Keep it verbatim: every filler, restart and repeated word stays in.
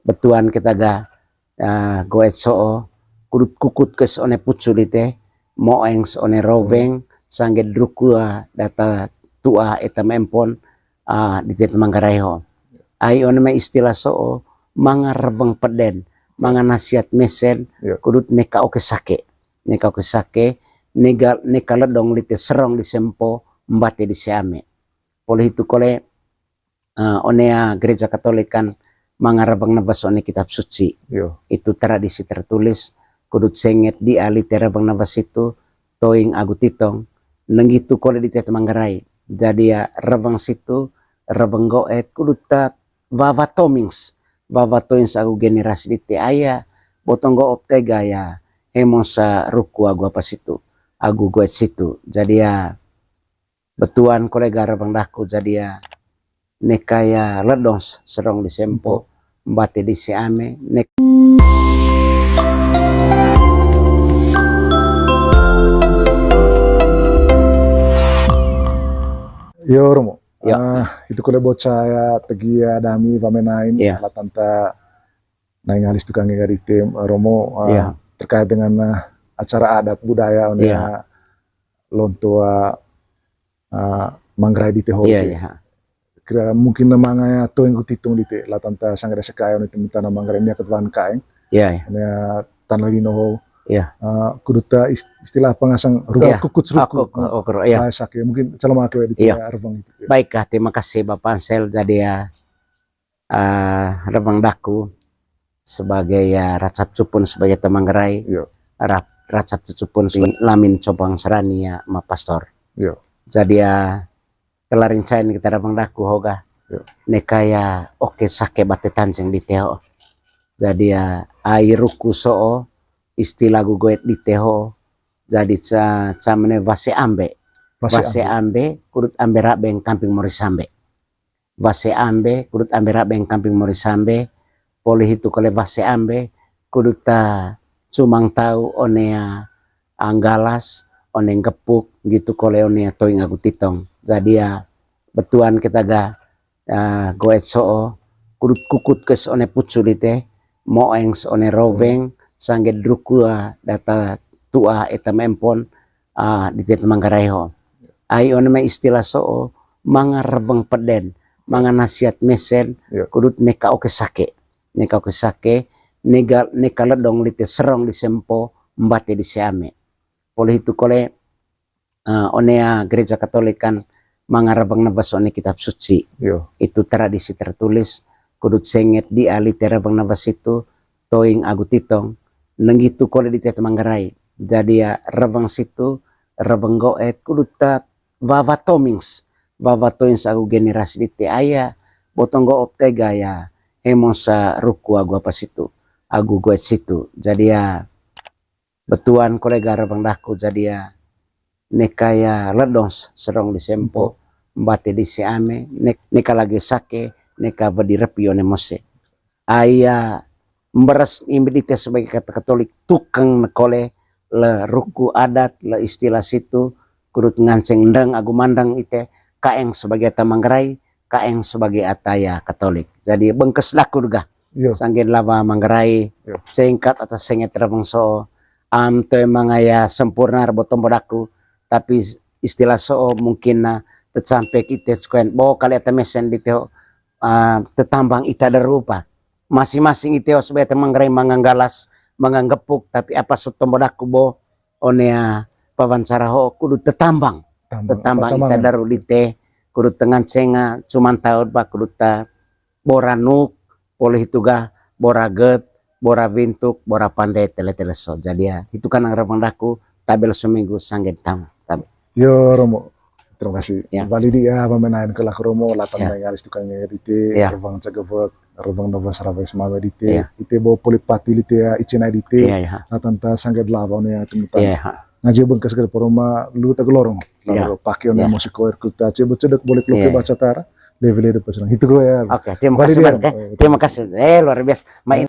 Betuan kita ga, ah, goet so'o, kudut kukut kes one pucu dite, moengs one roveng, sangge druku, ah, data tua eta mempon, ah, dite Manggarai ho. Ai one mai istilah so'o, manga reveng peden, manga nasihat mesen, kudut neka oke sake. Neka oke sake, nega, neka ledong lite serong di sempo, mbate di seame. Poli hitu kole, eh, one ya gereja Katolik kan manga reveng nebes one kitab suci. Itu tradisi tertulis, kudut senget di ali te reveng nebes itu, toing agu titong, nenggitu kole di te Manggarai. Jadi ya reveng situ, reveng goet, kudut ta wawa tomings, wawa tomings agu generasi di te aya, botong goop tega ya, hemong sa ruku agu apa situ, agu goet situ. Jadi ya, betuan kolega reveng daku, jadi ya, neka ya ledong serong di sempo, mbate di seame, nek. Yo, Romo. Ya. Ah, itu kole bocah ya, tegi ya, dami, pamenain, ya, latanta, naing alis tukang ya di te, Romo, ah, terkait dengan, ah, acara adat budaya, one ya, lonto, ah, ah, Manggarai di te ho. Iya, iya. Kira mungkin na manga ya toing agu titong di te, latanta sangga sekae one te mutana Manggarai ini akat wan kaeng. Iya, iya. Ini, ah, tanah lino ho. Iya. Ah, kudut ta is-, istilah apa ngasang rugal kukut seruku. Aku, aku, aku, iya. Nah, sake mungkin calama ke di te ya, reveng itu. Baik, ah, terima kasih Bapak Ansel. Jadi ya, ah, reveng daku sebagai ya racap cupun sebagai te Manggarai, rap-, racap cupun sebagai lamin cobang serani ya ma pastor. Jadi ya, telarin cain kita reveng daku hoga. Neka ya oke sake bate tanjeng di te ho. Jadi ya, ai ruku so'o, istilah agu goet di te ho. Jadi ca-, camene wase ambe. Wase ambe, kudut ambe rabeng kamping mori sambe. Wase ambe, kudut ambe rabeng kamping mori sambe, poli hitu kole wase ambe, kudut ta cumang tau one ya anggalas, one nggepuk, gitu kole one ya toing agu titong. Jadi ya, betuan kita ga, ya, goet so'o, kudut kukut kes one pucu di te, moengs one roveng, sangge druku, ah, data tua eta mempon, ah, di te Manggarai ho. Ai one mai istilah so'o, manga reveng peden, manga nasihat mesen, kudut neka oke sake. Neka oke sake, nega, neka ledong lite serong di sempo, mbate di seame. Poli hitu kole, eh, one ya gereja Katolik kan manga reveng nebes one kitab suci. Itu tradisi tertulis, kudut senget di ali te reveng nebes itu, toing agu titong, nenggitu kole di te Manggarai. Jadi ya reveng situ, reveng goet, kudut ta wawa tomings, wawa tomings agu generasi di te aya, botong goop tega ya, hemong sa ruku agu apa situ, agu goet situ. Jadi ya, betuan kolega reveng daku, jadi ya, neka ya ledong serong di sempo, mbate di seame, ne-, neka lagi sake, neka wedi repi one mose. Ai ya, mberes imbi di te sebagai kata Katolik, tukang ne kole, le ruku adat, le istilah situ, kudut nganceng ndeng agu mandang ite, kaeng sebagai ata Manggarai, kaeng sebagai ata ya Katolik. Jadi bengkes daku dega. Sanggen lawa Manggarai, singkat ata senget reveng so, am toe manga ya sempurna rebo tombo daku, tapi istilah so mungkin na tecampek ite sekuen, bo kali ata mesen di te ho, ah, tetambang ita derupa. Masing-masing ite ho sebagai te Manggarai manga nggalas, manga nggepuk, tapi apa so tombo daku bo, one ya pawancara ho kudu tetambang. Tetambang ita daru di te, kudu tengan senga, cuman taud ba kudu ta bora nuk, poli hitu ga, bora get, bora wintuk, bora pande, tele-tele so. Jadi ya, hitu kan nang reveng daku, tabel seminggu sanggen tamu. Tabel. Yo, Romo. Terima kasih. Bali di ya, pamenain ke laku Romo, latan mengalis tukang ya di te, reveng cegevek, reveng nova sarabe semame di te, ite bo poli pati di te ya, icinai di te, latan ta sanggen lawa one ya, temutan. Ngaji bengkes ke poroma, lu tak lorong. Lalu pake one musik koer kuta, cebut cedek boleh kloke baca tara, level de peserang. Itu gue ya. Oke, terima kasih banyak ya. Terima kasih. Eh, luar biasa. Main.